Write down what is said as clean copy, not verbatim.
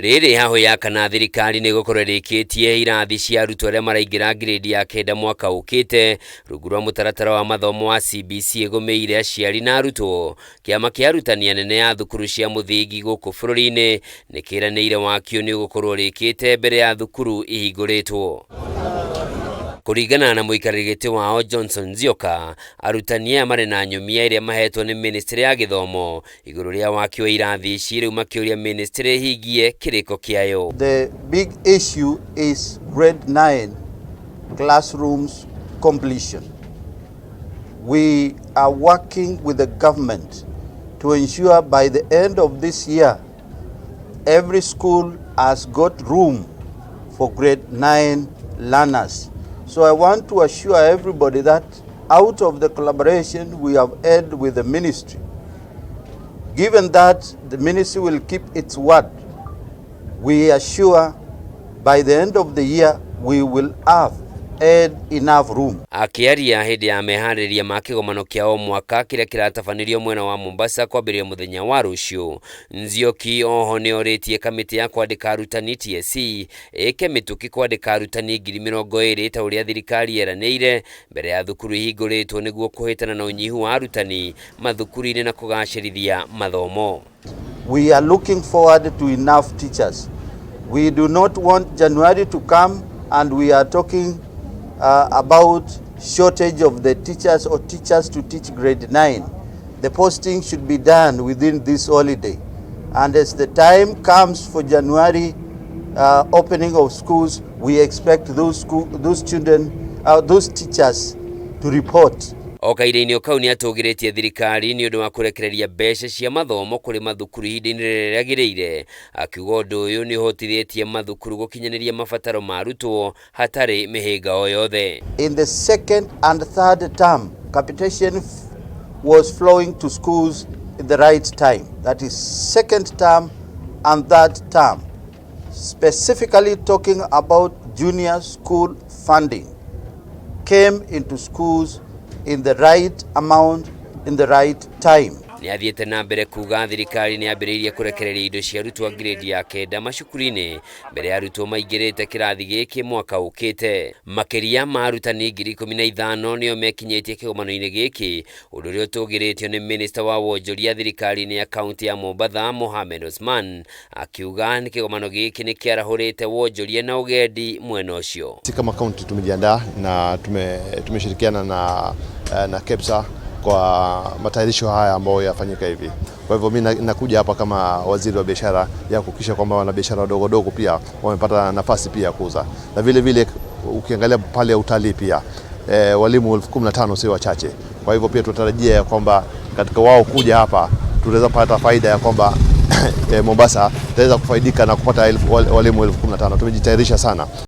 Rĩrĩ hahũ ya kana thirikari nĩ ĩgũkorwo ĩrĩkĩtie irathi cia arutwo arĩa maraingĩra ngirĩndi ya 9 mwaka ũkĩte rungu rwa mũtaratara wa mathomo wa CBC ĩgũmĩire aciari na arutwo. Kĩama kĩa arutani anene a thukuru cia mũthingi gũkũ bũrũri-inĩ nĩ kĩranĩire wakio nĩ ũgũkorwo ũrĩkĩte mbere ya thukuru ihingũrĩtwo. Kũringana na mũikarĩri gĩtĩ wao Johnson Nzioka, arutani aya marĩ na nyũmia ĩrĩa mahetwo nĩ ministry ya gĩthomo igũrũ rĩa waki wa irathi ici, rĩu makĩũria ministry ĩhingie kĩrĩko kĩayo. The big issue is grade 9 classrooms completion. We are working with the government to ensure by the end of this year, every school has got room for grade 9 learners. So I want to assure everybody that out of the collaboration we have had with the ministry, given that the ministry will keep its word, we are sure by the end of the year we will have had enough room. Akĩaria hĩndĩ ya meharĩrĩria ma kĩgomano kĩa o mwaka kĩrĩa kĩratabanĩrio mwena wa Mombasa kwambĩrĩria mũthenya wa rũciũ, Nzioki oho nĩ orĩtie kamĩtĩ ya kwandĩka arutani TSC ĩke mĩtũkĩ kwandĩka arutani 20,000 ta ũrĩa thirikari yeranĩire mbere ya thukuru ihingũrĩtwo nĩguo kũhĩtana na ũnyihu wa arutani mathukuru-inĩ na kũgacĩrithia mathomo. We are looking forward to enough teachers. We do not want January to come and we are talking about shortage of the teachers or teachers to teach grade 9. The posting should be done within this holiday. And as the time comes for January opening of schools, we expect those children, those teachers to report. O kahinda-inĩ o kau nĩ atũgĩrĩtie thirikari nĩ ũndũ wa kũrekereria mbeca cia mathomo kũrĩ mathukuru ihinda-inĩ rĩrĩa rĩagĩrĩire, akiuga ũndũ ũyũ nĩ ũhotithĩtie mathukuru gũkinyanĩria mabataro ma arutwo hatarĩ mĩhĩnga o yothe. In the second and third term, capitation was flowing to schools in the right time. That is second term and third term. Specifically talking about junior school funding came into schools in the right amount, in the right time. Nĩ athiĩte na mbere kuga thirikari nĩ yambĩrĩirie kũrekereria indo cia arutwo a ngirĩndi ya 9 macukuru-inĩ mbere ya arutwo maingĩrĩte kĩrathi gĩkĩ mwaka ũkĩte. Makĩria ma arutani 15,000 nĩo mekinyĩtie kĩgomano-inĩ gĩkĩ, ũndũ ũrĩa ũtũgĩrĩtio nĩ minista wa wonjoria thirikari-inĩ ya kaunti ya Mombatha Mohamed Osman, akiuga nĩ kĩgomano gĩkĩ nĩ kĩarahũrĩte wonjoria na ũgendi mwena ũcio. Sisi kama kaunti tumejiandaa na tumeshirikiana na KEPSA kwa matayarisho haya ambayo yafanyika hivi. Kwa hivyo mimi nakuja hapa kama waziri wa biashara ya kuhakikisha kwamba wanabiashara wadogo dogo pia wamepata nafasi pia ya kuuza, na vile vile ukiangalia pale ya utalii pia walimu 15,000 sio wachache. Kwa hivyo pia tunatarajia ya kwamba katika wao kuja hapa tutaweza kupata faida ya kwamba Mombasa itaweza kufaidika na kupata walimu 15,000. Tumejitayarisha sana.